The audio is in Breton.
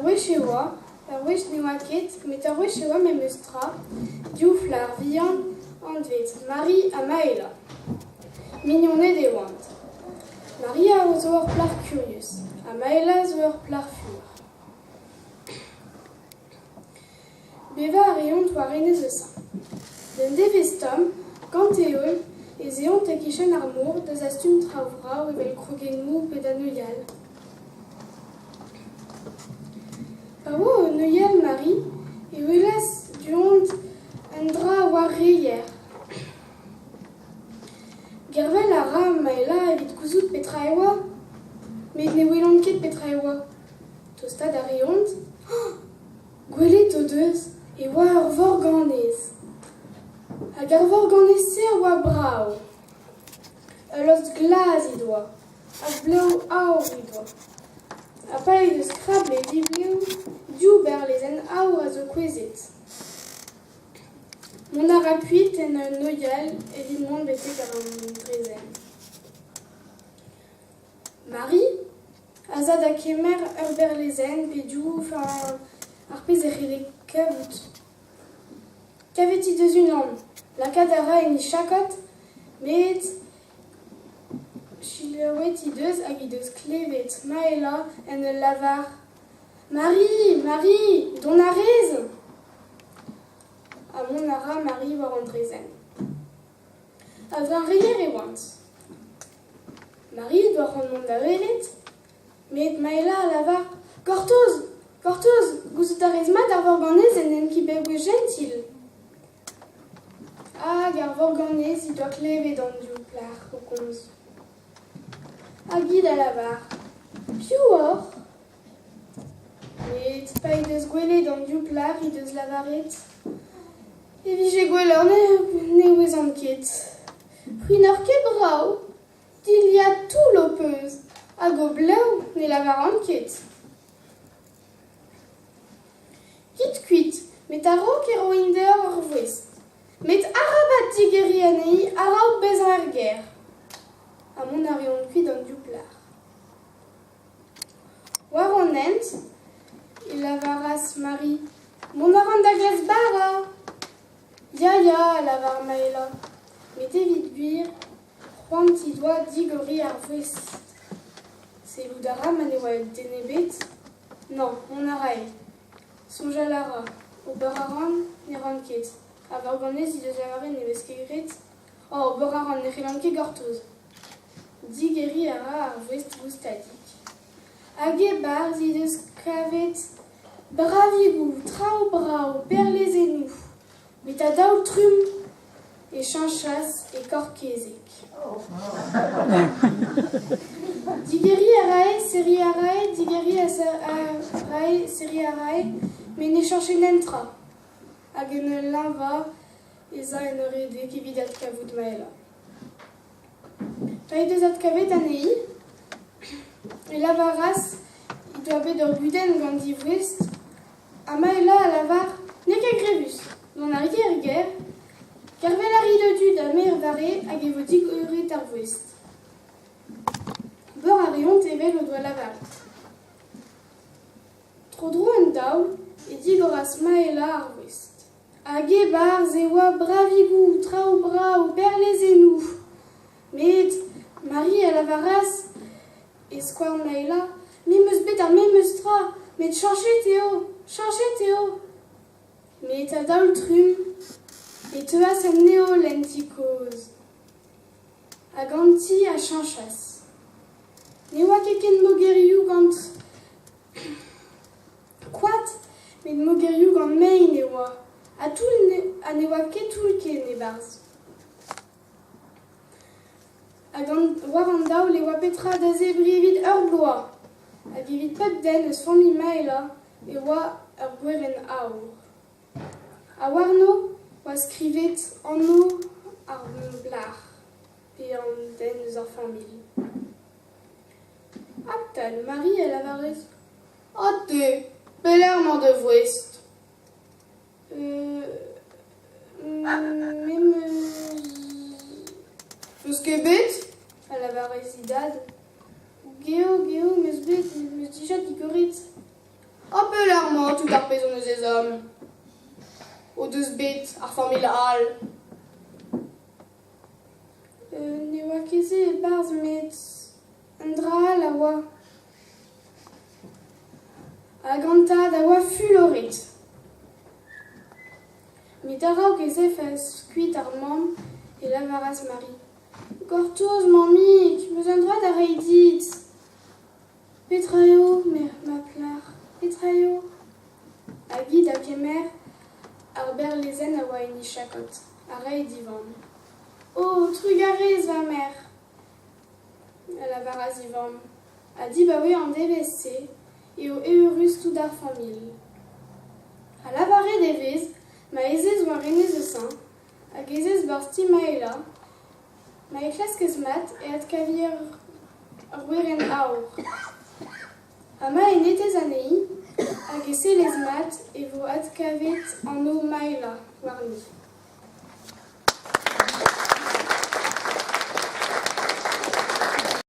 Ur wech e oa, ur wech ne oa ket, met ur wech e oa memes tra, div flac'h vihan anvet Mari ha Maela. Mignoned e oant. Maria zo ur plac'h kurius ha Maela zo ur plac'h fur. Bevañ a reont war enez Eusa. D'un devezh tomm, gante holl, ez eont e-kichen ar mor da zastum traoù vrav evel krogennoù pe da neuial. Pa oa o neuial Mari e welas du-hont un dra war reier. Gervel a ra Maela evit gouzout petra e oa, met ne welont ket petra e oa. Tostaat a reont. Gwelet o deus e oa ur vorganez. Hag ar vorganez-se a oa brav. Ul lost glas he doa, ha blev aour he doa. Ha pa he deus krablet he blev, div berlezenn aour a zo kouezhet. Mont a ra kuit en un neuial evit mont betek an draezhenn. Mari az a da kemer ur berlezenn pe div ar pezh e c'helle kavout. Kavet he deus unan, lakaat a ra en he chakod, met selaouet he deus hag he deus klevet Maela en ul lavar Mari, Mari, dont a rez ? Ha mont a ra Mari war an draezhenn. A-dreñv reier e oant. Mari doa c'hoant mont da welet, met Maela a lavar Gortoz, gortoz, gouzout a rez mat ar vorganez en hent ket bewech jentil. Hag ar vorganez he doa klevet an div plac'h o komz. Hag hi da lavar Piv oc'h ? Met pa he deus gwelet an div plac'h he deus lavaret E vije gwelloc'h ne ouezan ket. C'hwi n'oc'h ket brav, dilhad toull ho peus, hag ho blev ne lavaran ket. Kit kuit, met a-raok e roin deoc'h ur voest. Met arabat digeriñ anezhi a-raok bezañ er gêr. Ha mont a reont kuit an div plac'h. War an hent e lavaras Mari mont a ran da glask bara. Ya, ya, a lavar Maela, met evit gwir, c'hoant he doa digoriñ ar voest. Sellout a ra ma ne oa den ebet. Nann, mont a rae. Soñjal a ra. Ober a ran, ne ran ket. Ha war ganez he deus lavaret ne vez ket graet. Oh, ober a ran, ne c'hellan ket gortoz. Digeriñ a ra ar voest goustadik. Hag e-barzh he deus kavet bravigoù, traoù brav, perlezennoù. Met a-daol-trumm e cheñchas e korr-kezeg. Digeriñ a rae, serriñ a rae, digeriñ a rae, serriñ a rae, met ne cheñche netra. Hag en ul leñvañ ez a en ur redek evit adkavout Maela. Pa he deus adkavet anezhi e lavaras he doa bet ur gudenn gant he voest ha Maela a lavar n'eo ket grevus, dont a ri er gêr, gervel a ri da dud ha me er vare hag e vo digoret ar voest. Ober a reont evel o doa lavaret. Tro-dro un daol e digoras Maela ar voest. Hag e-barzh e oa bravigoù, traoù brav, perlezennoù. Met Mari a lavaras e skouarn Maela, me 'm eus bet ar memes tra, met cheñchet eo, cheñchet eo. Met a-daol-trumm e teuas an heol en ti kozh. Hag an ti a cheñchas. Ne oa ket ken mogerioù gant Koad, met mogerioù gant mein e oa, ha toull ha ne oa ket toull ken e-barzh. Hag war an daol e oa petra da zebriñ evit ur bloaz, hag evit pep den eus familh Maela e oa ur gwerenn aour. Ha warno oa skrivet anv ar plac'h pe an den eus ar familh. Raktal, Mari a lavaras Ha te, pelec'h emañ da voest ? Me 'm eus ket bet, a lavaras e dad. Geo, geo, 'm eus bet, 'm eus dija digoret. Ha pe tout ar pezh hon eus ezhomm. O deus bet ar familh all. Ne oa ket se e-barzh met un dra all a oa. Hag an tad a oa fuloret. Met a-raok ez efas kuit ar mamm e lavaras Mari Gortoz, mammig, 'm eus un dra da reiñ dit. Petra eo, ma plac'h, petra eo ? Hag hi da kemer ar berlezenn a oa en he chakod, ha reiñ d'e vamm. O, trugarez, va merc'h ! a lavaras e vamm. Ha dibaoe an devezh-se eo eürus tout ar familh. Ha lavaret e vez ma ez ez war enez Eusa hag ez ez 'barzh ti Maela, ma e klaskez mat e adkavi ur werenn aour. Ha ma enetez anezhi hag e sellez mat e vo adkavet anv Maela warni.